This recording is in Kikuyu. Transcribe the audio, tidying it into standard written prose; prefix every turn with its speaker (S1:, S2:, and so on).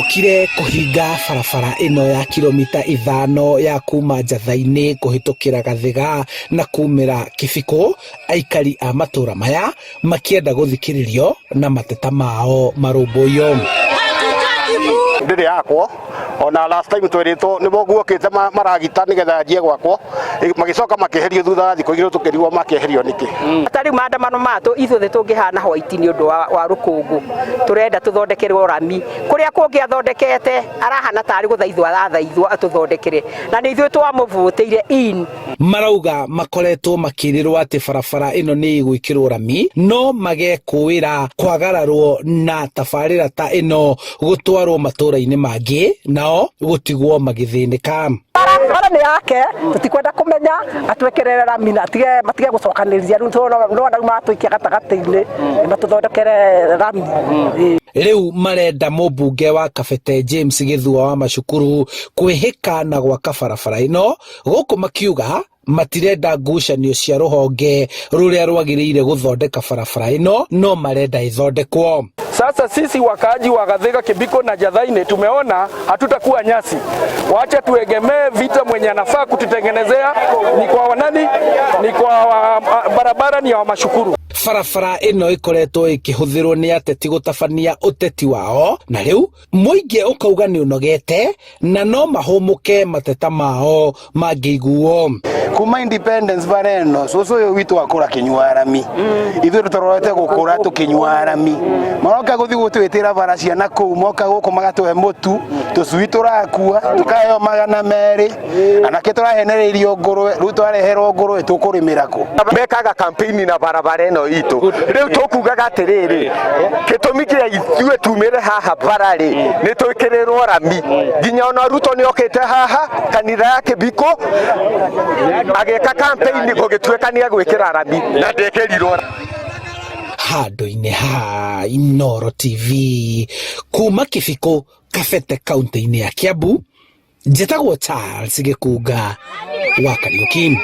S1: Mokire kũhinga barabara ĩno ya kilomita 5 ya kuma Njatha-inĩ kũhĩtũkĩra Gathiga na kumĩra Kĩbikũ, aikari a matũra maya makĩenda gũthikĩrĩrio na mateta mao marũmbũiyo.
S2: Ndĩrĩ yakwo ona last time twĩrĩtwo nĩ guokĩte maragita nĩgetha yanjie gwakwo, magĩcoka makĩeherio thutha wa thikũ 2 tũkĩrigwo makĩeherio nĩkĩ.
S3: Ta rĩu maandamano maya ithuothe tũngĩhana white nĩ ũndũ wa rũkũngũ, tũrenda tũthondekerwo rami kũrĩa kũngĩ athondekete arahana tarĩ gũthaithwo arathaithwo atũthondekere, na nĩ ithuĩ twamũvũtĩire in.
S1: Marauga makoretwo makĩrĩrwo atĩ barabara ĩno nĩ ĩgwĩkĩrwo rami no magekũĩra kwagararwo na tabarĩra ta ĩno gũtwarwo matũra-inĩ mangĩ nao gũtigwo magĩthĩnĩka.
S4: Bara nĩ yake, tũtikwenda kũmenya, atwĩkĩrĩre rami na matige gũcokanĩrĩria rĩu nĩwona rĩu maratũikia gatagatĩ-inĩ, matũthondekere rami.
S1: Rĩu marenda mũmbunge wa Kabete James Gĩthua wa Macukuru kwĩhĩka na gwaka barabara ĩno, gũkũ makiuga matirenda ngucanio cia rũhonge rũrĩa rwagĩrĩire gũthondeka barabara ĩno, no marenda ĩthondekwo.
S5: Sasa sisi wakaaji wa Gathiga, Kibiko na Njathaini tumeona hatutakuwa nyasi. Wacha tuegemee vita, mwenye anafaa kututengenezea ni kwa wanani, ni kwa barabara ni ya Wamashukuru.
S1: Barabara ĩno ĩkoretwo ĩkĩhũthĩrwo nĩ ateti gũtabania ũteti wao, na rĩu mũingĩ ũkauga nĩ ũnogete na no mahũmũke mateta mao mangĩiguo.
S6: Kuma independence bara ĩno cũcũ ũyũ witũ akũra kĩnyua rami, ithuĩ tũtororete gũkũra tũkĩnyua rami, maroka gũthiĩ gũtwĩtĩra bara ciana kũu, moka gũkũ magatũhe mũtu, tũcui tũrakua tũkaheo 200, anake tũrahenereirio ngũrwe, rĩu twareherwo ngũrwe tũkũrĩmĩra kũ?
S7: Mekaga campaign na barabara ĩno itũ, rĩu tũkugaga atĩrĩrĩ, gĩtũmi kĩa ithuĩ tumĩre haha bara rĩ, nĩ twĩkĩrĩrwo rami, nginya ona Ruto nĩ okĩte haha kanitha ya Kĩbiko agĩka campaign gũgĩtuĩka nĩ egwĩkĩra rami na ndekĩrirwo.
S1: Handũ-inĩ ha Inooro TV kuma Kĩbikũ, Kabete, kaunti-inĩ ya Kiambu, njĩtagwo Charles Gĩkunga wa Kariũki.